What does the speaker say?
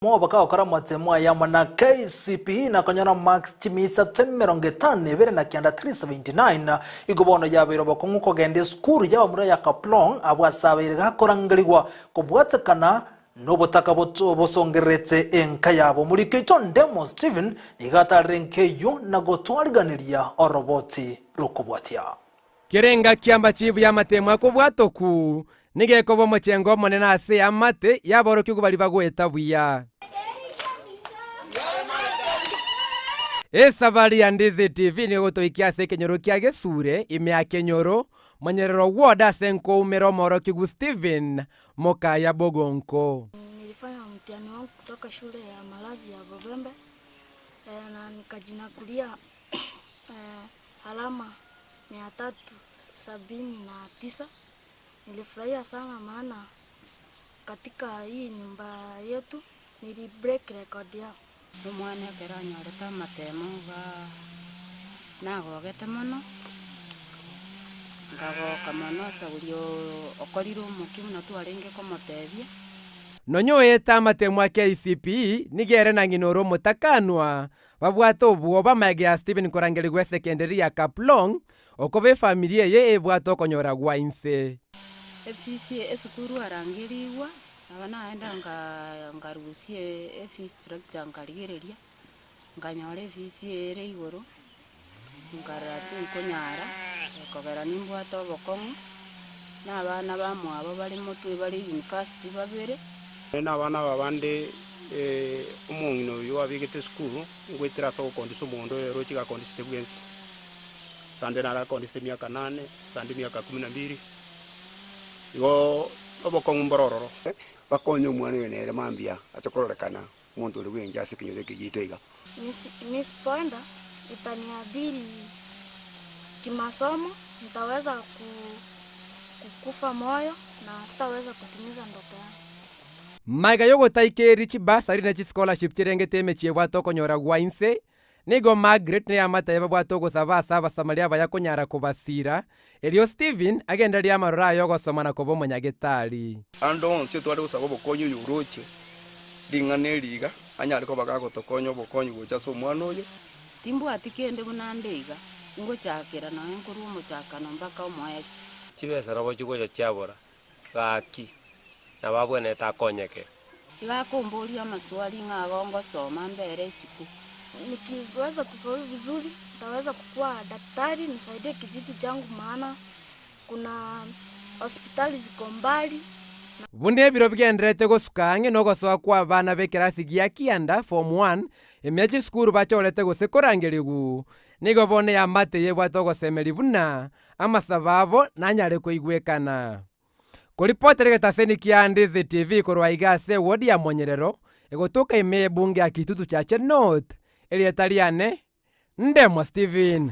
Omo bagakora amatemo aya amo na KCPE na konyora marks chimisato 52 379. Igo bono yabeire obokong'u kogenda esukuru y'abamura ya Kaplong abwo ase abeire gakorangerigwa kobwatekana nobotaka bosongererete enka yabo. Omoriki oito Ndemo Stephen nigo atarire enka eyio na gotwariganeria oroboti rokobwatia. Kera engaki amachibu y'amatemo akobwata okwo, nigo ekoba omochengo omonene ase eamate y'aborokigwa baria bagoeta buya. Esabari ya Ndizi TV nigo egotoikia ase ekenyoro kia Gesure, ime ya Kenyoro, Monyerero Ward ase nkoumera omorokigwa Stephen Mokaya Bogonko. Nilifanya mtihani wangu kutoka shule ya malazi ya Bobembe na nikajinakulia alama 379. Nilifurahia sana maana katika hii nyumba yetu nili break record yao. Omwana ekero anyorete amatemo iga nagogete mono, nkagoka mono ase oria okorire omokia buna twarenge komotebia. Nonya oete amatemo a KCPE, nigo ere na ng'ina ore omotakanwa, babwate obwoba amaiga ya Stephen korangerigwa esekenderi ya Kaplong, okoba efamiri eye ebwate okonyora gwa inse. Efisi esukuru arangerigwa, nabo naenda nkarusia efee structure nkarigereria, nkanyora efisi ere igoro, nkarora tinkonyara, ekogera nimbwate obokong'u, na abana bamwabo bare motwe bare university babere. Na abana aba bande omong'ina oyio abegete esukuru, ngoetera ase ogokondisa omogondo oye oroche iga akondisete bwensi. Sande naro akondisete emiaka nane, sande emiaka kumi na mbili, igo obokong'u mboro ororo. Bakonye omwana oyo nere mambia ache kororekana omonto ore bwencha ase ekenyoro eke giaito iga. Nisipoenda itaniadhiri kimasomo, nitaweza kukufa moyo na sitaweza kutimiza ndoto yangu. Magega y'ogotaikeria chibasari ne chischolarship chirengete emechie ebwate okonyora gwa inse, nigo Margaret na eamate yaye babwate ogosaba ase Abasamaria abaya konyara kobasiira, erio Stephen agendererie amaroro aye ogosoma na koba omonyagetari. Ande onsi otware gosaba obokonyi oyoroche ring'ana eri iga, anyare koba gagotokonya obokonyi gocha ase omwana oyo. Timbwati kende buna nde iga, ngochakera nonya nkorwa omochakano mpaka omoerio. Chibesa nabo chigocha chiabora, gaki, nabo abwenerete akonyeke. Iga akomboria amaswali ng'a igo ngosoma mbere isiko. Nikiweza kufaulu vizuri, nitaweza kukua daktari nisaidie kijiji changu maana kuna hospitali ziko mbali. Buna ebiro bigendererete gosuka ang'e nogosoa kw'abana b'ekerasi gia kianda, form one, ime chisukuru bachorete gose korangerigwa, nigo bono eamate eye ebwate ogosemeria buna amasabo abo nanyare koigwekana. Koripotera egetaseni kia Ndizi TV korwa iga ase ewodi ya Monyerero, egotoka ime y'ebunge ya Kitutu Chache North, erieta riane Ndemo Stephen.